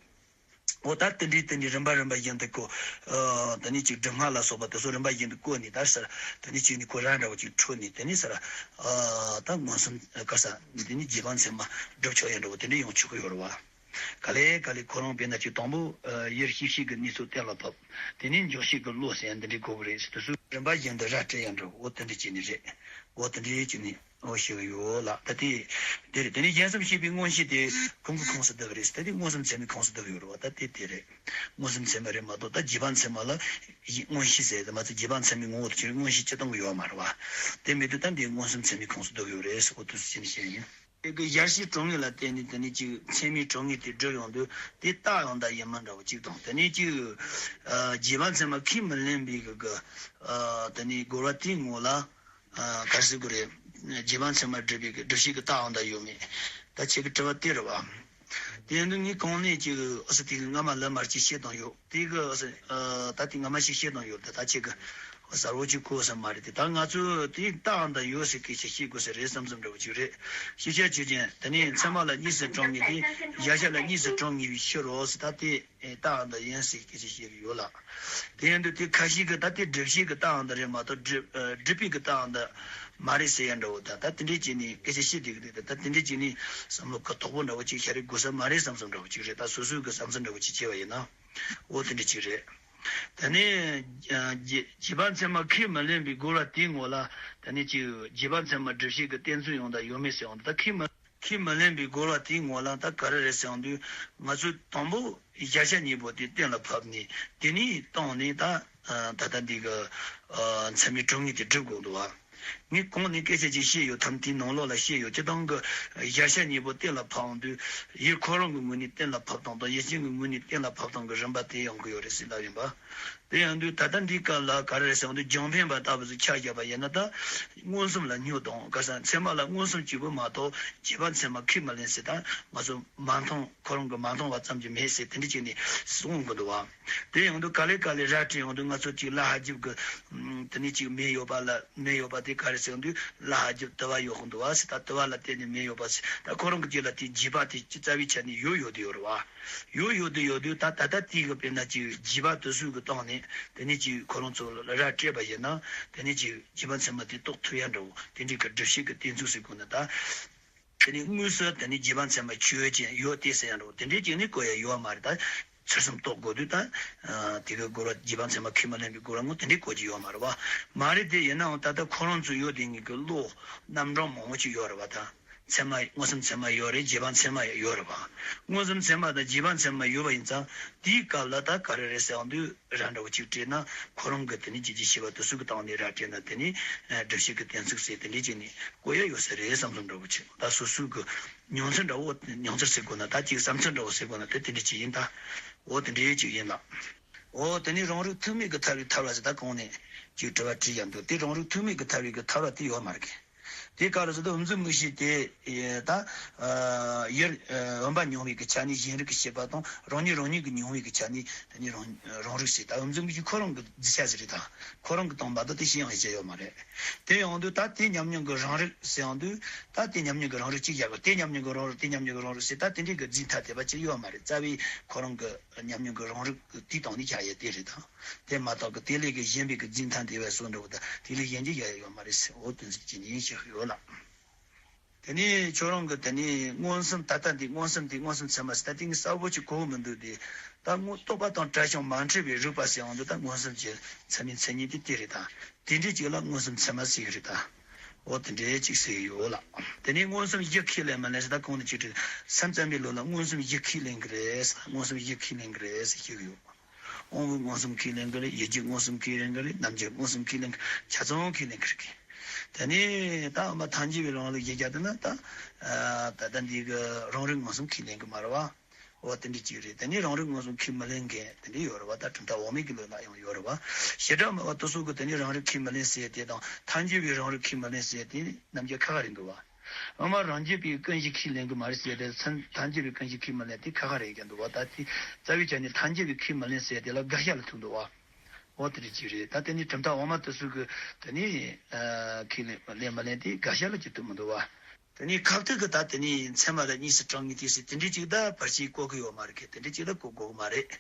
འོ་ད་དེ་འདྲའི་དེ་འདྲའི་རིམ་པ་རིམ་པ་བཞིན་དུ་བཀོད། ཨ་དེ་ནས་ཅིག་སྒྲུབ་ངག་ལ་སོགས་པ་དེ་ཚོ་རིམ་པ་བཞིན་དུ་བཀོད་ནས་ད་ཟེར། དེ་ནས་ཅིག་ནི་ཁོ་རང་འདྲ་བོ་ཅིག་འཕྲོད་ནས་དེ་ནས་ཟེར། ཨ་ད་མངོན་སུམ་ག་ས་དེ་ནས་རྗེས་དཔག་ཚད་མ་སྒྲུབ་ཆོག་ཡ་འདྲ་བོ་དེ་འདྲ་ཡོང་ཆོག་གི་ཡོད་རེད་བ། ག་ལེ་ག་ལེ་ཁོ་རང་དཔེར་ན་ཅིག་དང་པོ་ཨ་ཡུལ་ཤེས་བྱེད་ཀྱི་གནས་ཚུལ་གཏན་ལ་ཕབ། དེ་ནས་འཇོག་བྱེད་ཀྱི་བློ་ཟེར་ཡ་འདི་འདྲའི་དགོས་ཀྱི་རེད་ཟེར། དེ་ཚོ་རིམ་པ་བཞིན་དུ་ར་སྤྲད་ཡ་འདྲ་བོ་འོ་དེ་འདྲ་བྱས་ནས་རེད། འོ་དེ་འདྲའི་ཅིག་ནི་འོ་ཞིག་ཡོད་ལ། ད་དེ་དེ་རེད། དེ་ནས་གཞན་སེམས་ཤེས་པའི་མངོན་ཤེས་དེ་གང་གི་ཁོངས་སུ་བསྡུ་གི་རེད་ཟེར། ད་དེ་མངོན་སུམ་ཚད་མའི་ཁོངས་སུ་བསྡུ་གི་ཡོད་རེད་བ། ད་དེ་དེ་རེད། མངོན་སུམ་ཚད་མ་རེད་མ་གཏོགས་ད་རྗེས་དཔག་ཚད་མ་ལ་མངོན་ཤེས་ཟེར་དེ་མ་ཚད་རྗེས་དཔག་ཚད་མའི་ངོ་བོ་དེ་ཕྱིར་མངོན་ཤེས་སྤྱི་སྟོང་གི་ཡོད་མ་རེད་བ། དེ་མེད་དུས་ད་འདི་མངོན་སུམ་ཚད་མའི་ཁོངས་སུ་བསྡུ་གི་ཡོད་རེད་ཟེར། འོ་དེ་ཚོ་ཅིག་ནི་བཤད་ཡིན། དེ་གི་གཞལ་བྱའི་གྲངས་ངེས་ལ་བརྟེན་ནས་དེ་ནས་ཅིག་ཚད་མའི་གྲངས་ངེས་དེ་སྒྲུབ་ཡོང་དུས་དེ་རྟགས་ཡང་དག་ཡིན་མིན་འདྲ་བོ་གཅིག་དང་། དེ་ནས་ཅིག་ཨ་རྗེས་དཔག་ཚད་མ་ཁས་མི་ལེན་པའི་གི་གི་ཨ་དེ་ནས་རྒོལ་བ་དེའི་ངོ་ལ་ཨ་ག་རེ་ཟེར་དགོས་རེད། རྗེས་དཔག་ཚད་མ་སྒྲུབ་པའི་གི་སྒྲུབ་བྱེད་ཀྱི་རྟགས་ཡང་དག་ཡོད་མེད། ད་ཁྱེད་ཀྱི་དྲི་བ་དེ་རེད་བ། དེ་ཡིན་དུས་ངས་གོང་ནས་ཅིག་ཨ་ས་དེ་གི་སྔ་མ་ལ་མར་ཅིག་བཤད་དང་ཡོད། དེ་གི་ཨ་ས་ཨ་ད་དེ་སྔ་མ་ཞིག་བཤད་དང་ཡོད། ད་ད་ཁྱེད་གི་གསལ་བོ་ཅིག་གོ་ས་མ་རེད་དེ། ད་ང་ཚོས་དེ་རྟགས་ཡང་དག་ཡོད་ཟེར་སྐད་ཆ་བཤད་དགོས་ས་རེད་བསམ་བསམ་འདྲ་བོ་ཅིག་རེད། ཤེས་བྱ་ཆོས་ཅན། དེ་ནས་ཚད་མ་ལ་གཉིས་སུ་གྲངས་ངེས་ཏེ། གཞལ་བྱ་ལ་གཉིས་སུ་གྲངས་ངེས་པའི་ཕྱིར་རོ་ཟེར། ད་དེ་རྟགས་ཡང་དག་ཡིན་ཟེར་སྐད་ཆ་བཤད་ཀྱི་ཡོད་ལ། དེ་ཡིན་དུས་དེ་ཁ་ཤས་ཀྱིས་ད་དེ་སྒྲུབ་བྱེད་ཀྱི་རྟགས་ཡང་དག་རེད་མ་གཏོགས་སྒྲུབ་ཨ་སྒྲུབ་པའི་གི་རྟགས་ཡང་དག་མ་རེད་ཟེར་ཡ་འདྲ་བོ། ད་ད་དེ་འདྲས་བྱས་ནས་སྐད་ཆ་བཤད་བསྡད་ཀྱི་འདུག་ད་ད་དེ་འདྲས་བྱས་ནས་བསམ་བློ་གི་དོག་པོ་འདྲ་བོ་ཅིག་བྱ་རེ་དགོས་ས་མ་རེད་བསམ་བསམ་འདྲ་བོ་ཅིག་རེད། ད་སོ་སོའི་གི་བསམ་ཚུལ་འདྲ་བོ་ཅིག་བྱས་པ་ཡིན་ན། འོ་དེ་འདྲ་ཅིག་རེད། དེ་ནས་ཨ་རྗེས་རྗེས་དཔག་ཚད་མ་ཁས་མི་ལེན་པའི་རྒོལ་བ་དེའི་ངོ་ལ་དེ་ནས་ཅིག་རྗེས་དཔག་ཚད་མ་སྒྲུབ་བྱེད་ཀྱི་གཏན་ཚིགས་ཡང་དག་ཡོད་མེད་ཟེར་ཡོང་དུས། ད་ཁས་མི་ཁས་མི་ལེན་པའི་རྒོལ་བ་དེའི་ངོ་ལ་ད་ག་རེ་རེད་ཟེར་ཡོང་དུས། ང་ཚོས་དང་པོ་གཞལ་བྱ་གཉིས་པོ་དེ་གཏན་ལ་ཕབ་ནས་དེ་ནས་བཏང་ནས་ད་ད་ལྟ་འདི་གི་ཨ་ཚད་མའི་གྲངས་ངེས་དེ་སྒྲུབ་དགོས་འདུག་བ། ངས་གོང་ནས་སྐད་ཆ་ཅིག་བཤད་ཡོད། ཐམ་དེའི་ནང་ལོགས་ལ་བཤད་ཡོད། སྤྱིར་བཏང་གི་གཞལ་བྱ་གཉིས་པོ་གཏན་ལ་ཕབ་ཡོང་དུས་ཡུལ་ཁོ་རང་གི་ངོས་ནས་གཏན་ལ་ཕབ་སྟངས་དང་ཡུལ་ཅན་གྱི་ངོས་ནས་གཏན་ལ་ཕབ་སྟངས་ཀྱི་རིམ་པ་དེ་ཡོང་གི་ཡོད་རེད་ཟེར་ལབ་ཡིན་པ། དེ་ཡིན་དུས་ད་ལྟ་འདིའི་སྐབས་ལ་ག་རེ་རེད་ཟེར་ཡོང་དུས་རྒྱང་འཕེན་པ་ལྟ་བུ་ཟིག་ཆ་བཞག་པ་ཡིན་ན། ད་མངོན་སུམ་ལ་སྨྱོ་དང་ག་ས་ཚད་མ་ལ་མངོན་སུམ་གཅིག་པུ་མ་གཏོགས་རྗེས་དཔག་ཚད་མ་ཁས་མི་ལེན་ཟེར། ད་ང་ཚོ་མ་མཐོང་ཁོ་རང་གི་མ་མཐོང་བ་ཙམ་གྱིས་མེད་ཟེར་དེ་འདྲ་བྱས་ནས་གསུང་གི་འདུག་བ། དེ་ཡོང་དུས་ག་ལེ་ག་ལེ་ར་སྤྲད་ཡོང་དུས་ང་ཚོ་གཅིག་ལ་ཧ་ལྗིབ་གི་དེ་ནས་གཅིག་མེ་ཡོད་པ་ལ་མེ་ཡོད་པ་དེ་ག་རེ་ཟེར་ཡོང་དུས་ལ་ཧ་ལྗིབ་དུ་བ་ཡོད་གི་འདུག་བ་ཟེར། ད་དུ་བ་ལ་བརྟེན་ནས་མེ་ཡོད་པ་ཟེར། ད་ཁོ་རང་གི་རྗེས་ལ་དེ་རྗེས་དཔག་དེ་རྩ་བའི་ཆ་ནས་ཡོད་ཡོད་དུ་ཡོད་རེད་བ། ཡོད་ཡོད་དུ་ཡོད་དུས་ད་ད་ལྟ་དེ་གི་དཔེར་ན་ཅིག་རྗེས་དཔག་དེ་ཚོ་གི་སྟེང་ནས་དེ་ནས་ཅིག་ཁོ་རང་ཚོ་ལ་ར་སྤྲད་པ་ཡིན་ན་དེ་ནས་ཅིག་རྗེས་དཔག་ཚད་མ་དེ་རྟོགས་ཐུབ་ཡ་འདྲ་བོ་དེ་འདྲའི་གི་སྒྲུབ་བྱེད་ཀྱི་གཏན་ཚིགས་ཟེར་དགོས་ན་ད། དེ་ནས་དངོས་སུ་དེ་ནས་རྗེས་དཔག་ཚད་མ་ཆོས་ཅན་ཡོད་དེ་ཟེར་ཡ་འདྲ་བོ་དེ་འདྲའི་ཅིག་ནི་གོ་ཡ་ཡོད་མ་རེད། ད་ཚུལ་གསུམ་རྟོགས་དགོས་དུས་ད་དེ་གི་རྒོལ་བ་རྗེས་དཔག་ཚད་མ་ཁས་མི་ལེན་པའི་རྒོལ་བ་ངོ་དེ་འདྲའི་གོ་རྒྱུ་ཡོད་མ་རེད་བ། མ་རེད་དེ་ཡིན་ནའང་ད་ལྟ་ཁོ་རང་ཚོ་ཡོད་དེ་ངེད་ཀྱི་བློ་རྣམ་གྲངས་མང་བོ་ཅིག་ཡོད་རེད་བ། ད་ ཚད་མ་མངོན་སུམ་ཚད་མ་ཡོད་རེད། རྗེས་དཔག་ཚད་མ་ཡོད་རེད་བ། མངོན་སུམ་ཚད་མ་དང་རྗེས་དཔག་ཚད་མ་ཡོད་པ་ཡིན་ཙང་དེའི་སྐབས་ལ་ད་ག་རེ་རེད་ཟེར་ཡོང་དུས་ར་འདྲ་བོ་གཅིག་བྲིས་ན་ཁོ་རང་གི་དེ་ནི་རྗེས་ཀྱི་ཤེས་པ་དེ་ཚོ་གི་སྟེང་ནས་ར་བྲིས་ན་དེ་ནི་སྒྲུབ་བྱེད་ཀྱི་གཏན་ཚིགས་ཟེར་དེ་འདྲས་བྱས་ནས་གོ་ཡ་ཡོད་ས་རེད་བསམ་བསམ་འདྲ་བོ་བྱས། ད་སོ་སོའི་གི་མྱོང་ཚོར་འདྲ་བོ་མྱོང་ཚོར་ཟེར་དགོས་ན་ད་ཅིག་བསམ་ཚུལ་འདྲ་བོ་ཟེར་དགོས་ན་དེ་དེ་འདྲས་ཅིག་ཡིན། ད་འོ་དེ་འདྲས་ཅིག་ཡིན་ལ། འོ་དེ་ནི་རང་རིག་ཐུག་མེད་ཀྱི་ཐར་བའི་ཐར་བ་ཟེར་ད་གོང་ནས་ཅིག་དྲི་བ་དྲིས་ཡ་འདུག་དེ་རང་རིག་ཐུག་མེད་ཀྱི་ཐར་བའི་གི་ཐར་བ་དེ་ཡོད་མ་རེད། དེ་ག་རེ་ཟེར་ན་དབུ་འཛིན་དམིགས་བྱེད་དེ་ད་ཡུལ་བུམ་པ་མྱོང་བའི་གི་ཆ་ནས་གཞན་རིག་གི་ཤེས་པ་དང་རང་ཉིད་རང་ཉིད་ཀྱི་མྱོང་བའི་གི་ཆ་ནས་དེ་ནི་རང་རང་རིག་ཟེར། ད་དབུ་འཛིན་དམིགས་བྱེད་ཁོ་རང་གི་རྫས་ཆ་ཟེར་རེད། ད་ཁོ་རང་གི་སྟོང་པ་དང་དེ་ཤེས་ཡང་ཤེས་ཡོད་མ་རེད། དེ་ཡོང་དུས་ད་དེ་ཉམས་མྱོང་གི་རང་རིག་ཟེར་ཡོང་དུས་ད་དེ་ཉམས་མྱོང་གི་རང་རིག་ཅིག་ཡག་གི་དེ་ཉམས་མྱོང་གི་རང་རིག་དེ་ཉམས་མྱོང་གི་རང་རིག་ཟེར་ད་དེ་འདྲའི་གི་རྫས་ཐ་དད་པ་ཅིག་ཡོད་མ་རེད། རྩ་བའི་ཁོ་རང་གི་ཉམས་མྱོང་གི་རང་རིག་དེའི་སྟེང་ནས་བྱ་ཡས་དེ་རེད། ད་དེ་མ་གཏོགས་གི་དེ་ལས་གི་གཞན་པའི་གི་རྫས་ཐ་དད་པའི་བཟོ་འདྲ་བོ་ད་དེ་ལས་གཞན་གྱི་ཡ་ཡོད་མ་རེད་ཟེར། འོ་དོན་ཚིག་ཅིག་ནི་ཡིན་ཞིག་ཡོད་ལ། དེ་ནས་ཁྱོད་རང་གི་དེ་ནས་མངོན་སུམ་ད་ལྟ་འདི་མངོན་སུམ་འདི་མངོན་སུམ་ཚད་མ་ཟེར་ད་དེ་ངས་གསལ་པོ་ཅིག་གོ་གི་མི་འདུག་དེ་ད་དངོས་རྟོག་པ་དང་བྲལ་ཞིང་མ་འདྲེས་པའི་རིག་པ་ཟེར་ཡོང་དུས་ད་མངོན་སུམ་གྱི་ཚད་མའི་མཚན་ཉིད་དེ་དེ་རེད། ད་དེ་འདྲའི་ཅིག་ལ་མངོན་སུམ་ཚད་མ་ཟེར་གི་རེད། ད་འོ་དེ་འདྲའི་ཅིག་ཟེར་གི་ཡོད་ལ། དེ་ནས་མངོན་སུམ་གཞི་ཁས་ལེན་མི་ལེན་ཟེར་ད་གོང་དུ་ཅིག་བྲིས་སེམས་ཙམ་པའི་ལུགས་ལ་མངོན་སུམ་གཞི་ཁས་ལེན་གི་རེད། མངོན་སུམ་གཞི་ཁས་ལེན་གི་རེད་ཟེར་གི་ཡོད། དབང་པོ་མངོན་སུམ་ཁས་ལེན་གི་རེད། ཡིད་ཀྱི་མངོན་སུམ་ཁས་ལེན་གི་རེད། རྣམ་འགྱུར་མངོན་སུམ་ཁས་ལེན་གི་རེད། ཆ་ཚང་ཁས་ལེན་གི་རེད། དེ་ནས་ད་འོ་མ་ཐལ་འགྱུར་བའི་རང་ལུགས་ཡིན་རྒྱུ་དེ་ན་ད་ད་ལྟ་འདི་གི་རང་རིག་མངོན་སུམ་ཁས་ལེན་གི་མ་རེད་བ། འོ་དེ་འདྲ་ཅིག་རེད། དེ་ནས་རང་རིག་མངོན་སུམ་ཁས་མི་ལེན་མཁན་དེ་འདྲ་ཡོད་རེད་བ། ད་གྲུབ་མཐའ་འོག་མའི་གི་ལུགས་ལ་ཡང་ཡོད་རེད་བ། བྱེ་བྲག་སྨྲ་བ་དེ་ཚོ་གི་དེ་ནས་རང་རིག་ཁས་མི་ལེན་ཟེར་དེ་དང་ཐལ་འགྱུར་བའི་རང་རིག་ཁས་མི་ལེན་ཟེར་དེ་རྣམ་འགྱུར་ཁ་ཁ་རེད་འདུག་བ། ངོ་མ་རང་རྒྱུད་པའི་ཀུན་གཞི་ཁས་ལེན་གི་མ་རེད་ཟེར་ཏེ་མཚན་ཐལ་འགྱུར་བའི་ཀུན་གཞི་ཁས་མི་ལེན་དེ་ཁ་ཁ་རེད་ཀྱང་འདུག་བ། ད་དེ་རྩ་བའི་ཆ་ནས་ཐལ་འགྱུར་བའི་ཁས་མི་ལེན་ཟེར་དེ་ལ་དགག་བྱ་ལ་ཐུག་འདུག་བ། འོ་དེ་འདྲ་ཅིག་རེད། ད་དེ་ནི་གྲུབ་མཐའ་འོག་མ་དེ་ཚོ་གི་དེ་ནི་ཁས་ལེན་ལེན་མ་ལེན་དེ་དགག་བྱ་ལ་ཅིག་ཐུག་མི་འདུག་བ། དེ་ནི་ཁ་ཐུག་གི་ད་དེ་ནི་མཚན་མ་ལ་གཉིས་སུ་གྲངས་ངེས་དེ་ཟེར་དེ་འདྲ་ཅིག་ད་བར་ཆད་བཀོད་གི་ཡོད་མ་རེད་གི། དེ་འདྲ་ཅིག་ད་བཀོད་དགོས་གི་མ་རེད།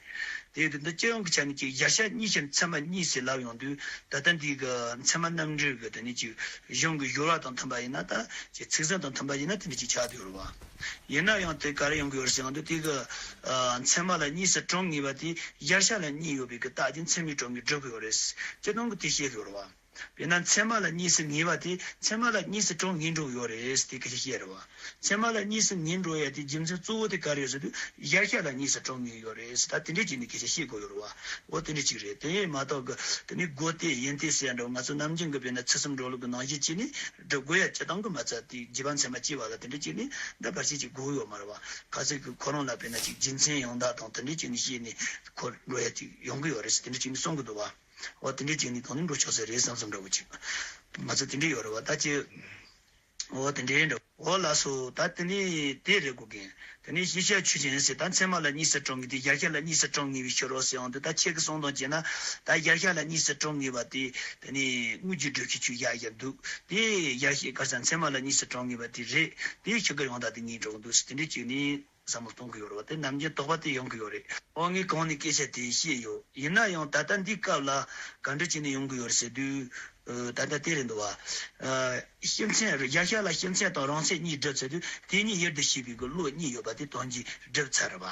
དེ་ཡོད་དུས་འདི་སྤྱི་ཡོངས་ཀྱི་ཆ་ནས་ཅིག་གཞལ་བྱ་གཉིས་ཕྱིར་མཚན་མ་གཉིས་ཟེར་ལབ་ཡོང་དུས་ད་ལྟ་འདི་གི་མཚན་མ་རྣམ་འགྲེལ་གི་དེ་ནི་ཅིག་གཞུང་གི་སྦྱོར་བ་དང་མཐུན་པ་ཡིན་ན་ད་ཅིག་ཚིག་ཟིན་དང་མཐུན་པ་ཡིན་ན་དེ་འདྲ་ཅིག་ཆགས་བསྡད་ཡོད་རེད་བ། ཡིན་ན་ཡང་དེ་ག་རེ་ཡོང་གི་ཡོད་རེད་ཟེར་ཡོང་དུས་དེ་གི་མཚན་མ་ལ་གཉིས་སུ་གྲངས་ངེས་པ་དེ་གཞལ་བྱ་ལ་གཉིས་ཡོད་པའི་གི་རྟགས་དེ་མཚན་མའི་གྲངས་ངེས་སྒྲུབ་གི་ཡོད་རེད། སྤྱིར་བཏང་གི་དེ་བཤད་གི་ཡོད་རེད་བ། དཔེར་ན་མཚན་མ་ལ་གཉིས་སུ་ངེས་པ་དེ་མཚན་མ་ལ་གཉིས་སུ་གྲངས་ངེས་འགྲོ་གི་ཡོད་རེད་དེ་སྐད་ཆ་བཤད་རེད་བ། མཚན་མ་ལ་གཉིས་སུ་ངེས་འགྲོ་ཡ་དེ་རྒྱུ་མཚན་གཙོ་བོ་དེ་ག་རེ་ཡོད་ཟེར་དུས་གཞལ་བྱ་ལ་གཉིས་སུ་གྲངས་ངེས་ཡོད་རེད་ཟེར། ད་དེ་འདྲས་ཅིག་ནི་སྐད་ཆ་བཤད་དགོས་ཡོད་རེད་བ། འོ་དེ་འདྲས་ཅིག་རེད། དེ་མ་གཏོགས་གི་དེ་ནི་སྒོ་སྟེ་ཡིན་ཏེ་ཟེར་ཡ་འདྲ་བོ་ང་ཚོ་ནམ་རྒྱུན་གི་དཔེར་ན་ཚུལ་གསུམ་འགྲོ་ལུགས་གི་ནང་བཞིན་ཅིག་ནི་སྒྲུབ་དགོས་ཡ་སྤྱིར་བཏང་གི་མ་རྩ་དེ་རྗེས་དཔག་མཚན་མ་སྐྱེ་བ་ལ་དེ་འདྲས་ཅིག་ནི་འདི་བར་ཆད་ཅིག་དགོས་ཡོད་མ་རེད་བ། གལ་སྲིད་གི་ཁོ་རང་ལ་དཔེར་ན་ཅིག་རྒྱུ་མཚན་ཡང་དག་དང་དེ་འདྲས་ཅིག་ནི་བཤད་ནི་ཁོ་འགྲོ་ཡ་ཅིག་ཡོང་གི་ཡོད་རེད་ཟེར་དེ་འདྲས་ཅིག་ནི་གསུང་གི་འདུག་བ། འོ་དེ་འདྲའི་ཅིག་ནི་དོན་ནི་འགྲོ་ཆོག་ས་རེད་བསམ་བསམ་འདྲ་བོ་ཅིག་མ་ཚད་དེ་འདྲའི་ཡོད་རེད་བ། ད་ཅི། འོ་དེ་འདྲའི་འདྲ་བོ། འོ་ལགས་སོ། ད་དེ་ནི་དེ་རེད་གོ་གི། དེ་ནི་ཤེས་བྱ་ཆོས་ཅན་ཟེར་ད་མཚན་མ་ལ་གཉིས་སུ་གྲངས་ངེས་དེ་གཞལ་བྱ་ལ་གཉིས་སུ་གྲངས་ངེས་པའི་ཕྱིར་རོ་ཟེར་ཡོང་དུས་ད་ཁྱེད་ཀྱི་གསུང་དང་བཅས་ན་ད་གཞལ་བྱ་ལ་གཉིས་སུ་གྲངས་ངེས་པ་དེ་དེ་ནི་དངོས་རྒྱུ་སྒྲུབ་བྱེད་ཆོས་བཞག་བཞག་འདུག་དེ་གཞལ་བྱའི་ག་ས་མཚན་མ་ལ་གཉིས་སུ་གྲངས་ངེས་པ་དེ་རེད། དེ་ཕྱི་དགར་ཡང་དག་དེ་ངེས་འགྲོ་གི་འདུག་ཟེར་དེ་འདྲའི་ཅིག་ནི། བསམ་བློ་གཏོང་གི་ཡོད་རེད་བ། དེ་ནམ་རྒྱུན་དོགས་པ་དེ་ཡོང་གི་ཡོད་རེད། ཨོ་ངས་གོང་ནས་སྐད་ཆ་དེ་བཤད་ཡོད། ཡིན་ན་ཡང་ད་ལྟ་འདིའི་སྐབས་ལ་ག་འདྲ་བྱས་ནས་ཡོང་གི་ཡོད་རེད་ཟེར་དུས། ཨ་ད་ལྟ་དེ་རེད་འདུག་བ། ཨ་སྤྱི་མཚན་རེད། གཞལ་བྱ་ལ་སྤྱི་མཚན་དང་རང་མཚན་གཉིས་སྒྲུབ་ཟེར་དུས་དེ་གཉིས་དབྱེར་དུ་ཕྱེ་བའི་གི་བློ་གཉིས་ཡོད་པ་དེ་དོན་གྱིས་སྒྲུབ་ཚར་རེད་བ།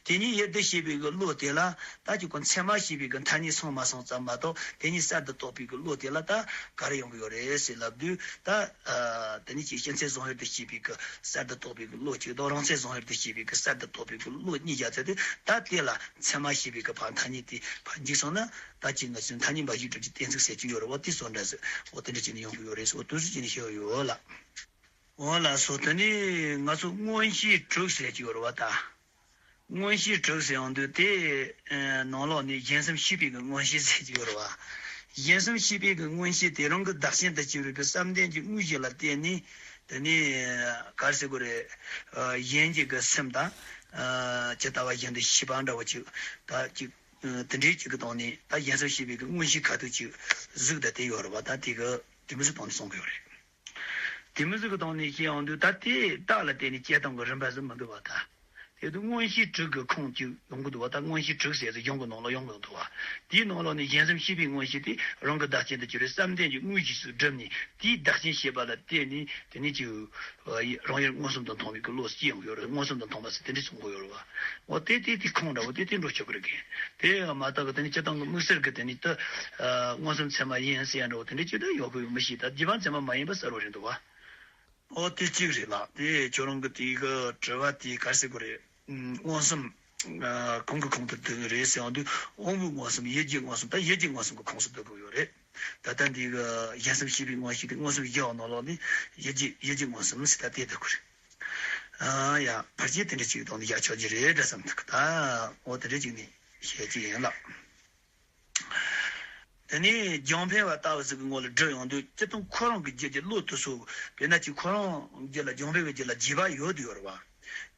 དེ་གཉིས་དབྱེར་དུ་ཕྱེ་བའི་གི་བློ་དེ་ལ་ད་ཅིག་གོ་མཚན་མ་ཞེས་པའི་གི་མཐའ་གཉིས་སོང་མ་སོང་ཙམ་མ་གཏོགས་དེ་གཉིས་གསར་དུ་རྟོགས་པའི་གི་བློ་དེ་ལ་ད་ག་རེ་ཡོང་གི་ཡོད་རེད་ཟེར་ལབ་དུས་ད། ཨ་དེ་ནི་ཅིག་སྤྱི་མཚན་གཞན་དབྱེར་དུ་ཕྱེ་བའི་གི་གསར་དུ་རྟོགས་པའི་གི་བློ་གཅིག་དང་རང་མཚན་གཞན་དབྱེར་དུ་ཕྱེ་བའི་གི་གསར་དུ་རྟོགས་པའི་གི་བློ་གཉིས་བརྒྱབ་ཚར་དུས་ད་དེ་ལ་མཚན་མ་ཞེས་པའི་གི་ཕར་མཐའ་གཉིས་དེ་ཕར་འཇིག་སོང་ན་ད་ཅིག་ང་ཚོས་མཐའ་གཉིས་འབའ་ཞིག་སྒྲུབ་ཀྱི་གཏན་ཚིགས་ཟེར་གྱི་ཡོད་རེད་བ། དེ་སོགས་འདྲ་ཟེར་འོ་དེ་འདྲ་བྱས་ནས་ཡོང་གི་ཡོད་རེད་ཟེར་འོ་དེ་ཚོ་བྱས་ནས་བཤད་ཡོད་ལ། འོ་ལགས་སོ། དེ་ནི་ང་ཚོ་མངོན་ཤེས་དྲུག་ཟེར་གྱི་ཡོད་རེད་བ་ད། མངོན་ཤེས་དྲུག་ཟེར་ཡོང་དུས་དེ་ནང་ལོགས་ནས་གཞན་སེམས་ཤེས་པའི་གི་མངོན་ཤེས་ཟེར་གྱི་ཡོད་རེད་བ། གཞན་སེམས་ཤེས་པའི་གི་མངོན་ཤེས་དེ་རང་གི་བདག་རྐྱེན་དུ་གྱུར་བའི་གི་བསམ་གཏན་གྱི་དངོས་གཞི་ལ་བརྟེན་ནས་དེ་ནས་ག་རེ་ཟེར་དགོས་རེད། གཞན་གྱི་གི་སེམས་དང་ཇི་ལྟ་བ་བཞིན་དུ་ཤེས་པ་འདྲ་བོ་ཅིག་ད་ཅིག་དེ་འདྲའི་ཅིག་གི་སྟེང་ནས་ད་གཞན་སེམས་ཤེས་པའི་གི་མངོན་ཤེས་ཁ་ཐུག་ཅིག་གཟུགས་དང་དེ་ཡོད་རེད་བ། ད་དེ་གི་དེ་མི་ཟིག་སྟེང་ནས་གསུང་གི་ཡོད་རེད། དེ་མི་ཟིག་གི་སྟེང་ནས་བཤད་ཡོང་དུས་ད་དེ་རྟགས་ལ་བརྟེན་ནས་དཔྱད་སྟངས་ཀྱི་རིམ་པ་ཟིག་མི་འདུག་བ་ད། དེ་དུས་མངོན་ཤེས་དྲུག་གི་ཁོངས་ཀྱི་ཡོང་གི་འདུག་བ། ད་མངོན་ཤེས་དྲུག་ཟེར་ཚེ་གཞུང་གི་ནང་ལ་ཡོང་གི་འདུག་བ། དེའི་ནང་ལོགས་ནས་གཞན་སེམས་ཤེས་པའི་མངོན་ཤེས་དེ་རང་གི་བདག་རྐྱེན་དུ་གྱུར་བའི་བསམ་གཏན་གྱི་དངོས་གཞི་སུ་བསྒྲུབས་ནས་དེའི་བདག་རྐྱེན་ཤེས་པ་ལ་བརྟེན་ནས་དེ་ནས་ཀྱི་རང་ཡུལ་མངོན་སུམ་དུ་མཐོང་བའི་གི་བློ་སྐྱེ་ཡོང་གི་ཡོད་རེད། མངོན་སུམ་དུ་མཐོང་བ་ཟེར་དེ་འདྲ་གསུང་གི་ཡོད་རེད་བ། འོ་དེ་དེ་དེ་ཁུངས་འདྲ་བོ་དེ་དེ་འགྲོ་ཆོག་གི་རེད་གི། དེ་མ་གཏོགས་གི་དེ་ནི་སྤྱིར་བཏང་གི་དམིགས་བསལ་གི་དེ་ནི་ད་མངོན་སུམ་ཚད་མ་ཡིན་ཟེར་ཡ་འདྲ་བོ་དེ་འདྲ་ཅིག་ད་ཡོད་གི་མི་ཤེས། ད་རྗེས་དཔག་ཚད་མ་མ་ཡིན་པ་གསལ་བོ་རེད་འདུག་བ། ཨོ་དེ་གཅིག་རེད་ལགས། དེ་ཁྱོད་རང་གི་དེ་གི་དྲི་བ་དེ་ག་རེ་ཟེར་དགོས་རེད། ཨུམ། མངོན་སུམ། ཨ། གང་གི་ཁོངས་སུ་འདུ་གི་རེད་ཟེར་ཡོང་དུས། དབང་པོའི་མངོན་སུམ། ཡིད་ཀྱི་མངོན་སུམ། ད་ཡིད་ཀྱི་མངོན་སུམ་གྱི་ཁོངས་སུ་འདུ་གི་ཡོད་རེད། ད་ལྟ་འདི་གི་གཞན་སེམས་ཤེས་པའི་མངོན་ཤེས་དེ། མངོན་སུམ་བཞི་བ་ནང་ལོགས་ནས་ཡིད་ཀྱི་ཡིད་ཀྱི་མངོན་སུམ་ཟེར། ད་དེ་འདུ་གི་རེད། ཨ་ཡ། ཕལ་ཆེར་དེ་འདྲ་ཅིག་གི་ཐོག་ནས་བཞག་ཆོག་གི་རེད་འདྲ་བསམ་འདུག། ད་འོ་དེ་འདྲ་ཅིག་ནས་བཤད་ཀྱི་ཡིན་ལགས། དེ་ནས་རྒྱང་འཕེན་པ་ལྟ་བུ་ཟིག་གི་ངོ་ལ་སྒྲུབ་ཡོང་དུས། སྤྱིར་བཏང་ཁོ་རང་གི་རྒྱུད་ཀྱི་བློ་དེ་ཚོ། དཔེར་ན་ཅིག་ཁོ་རང་རྒྱུད་ལ། རྒྱང་འཕེན་པའི་རྒྱུད་ལ་རྒྱུས་པ་ཡོད་དུ་ཡོད་རེད་བ།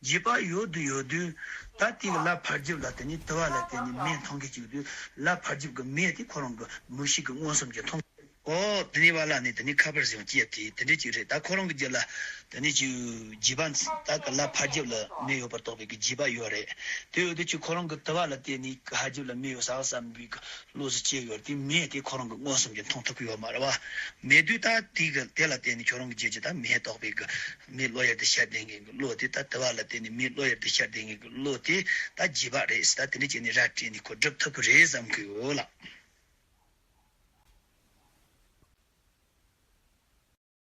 རྒྱུས་པ་ཡོད་དུ་ཡོད་དུས། ད་དེ་གི་ལ་ཕར་རྒྱབ་ལ། དེ་ནས་དུ་བ་ལ་བརྟེན་ནས་མེ་མཐོང་གི་བཅུག་དུས། ལ་ཕར་རྒྱབ་ཀྱི་མེ་དེ་ཁོ་རང་གི་མིག་ཤེས་ཀྱི་མངོན་སུམ་གྱིས་མཐོང་། ཨོ། དེ་ནས་བ་ལ་ནི་དེ་ནས་ཁ་པར་ཟེར་ཡང་སྐྱེས་དེ་དེ་འདྲ་ཅིག་རེད། ད་ཁོ་རང་གི་རྒྱུད་ལ་དེ་ནས་ཅིག་རྒྱུས་པ། ད་གི་ལ་ཕར་རྒྱབ་ལ་མེ་ཡོད་པར་རྟོགས་པའི་གི་རྒྱུས་པ་ཡོད་རེད། དེ་ཡོད་དུས་ཅིག་ཁོ་རང་གི་དུ་བ་ལ་བརྟེན་ནས་ཕར་རྒྱབ་ལ་མེ་ཡོད་ས་བསམ་པའི་གི་བློ་ཟིག་སྐྱེས་ཡོད་དུས། མེ་དེ་ཁོ་རང་གི་མངོན་སུམ་གྱིས་མཐོང་ཐུབ་ཀྱི་ཡོད་མ་རེད་བ། མེད་དུས་ད་དེ་གི་དེ་ལ་བརྟེན་ནས་ཁྱོད་རང་གི་རྒྱུད་ཀྱི་ད་མེ་རྟོགས་པའི་གི། མེ་བློ་ཡུལ་དུ་ཤར་བསྡད་མཁན་གྱི་བློ་དེ། ད་དུ་བ་ལ་བརྟེན་ནས་མེ་བློ་ཡུལ་དུ་ཤར་བསྡད་མཁན་གྱི་བློ་དེ་ད་རྒྱུས་པ་རེད་ཟེར། ད་དེ་འདྲ་བྱས་ནས་ར་སྤྲད་ནས་ཁོ་སྒྲུབ་ཐུབ་ཀྱི་རེད་བསམ་གྱི་ཡོད་ལགས།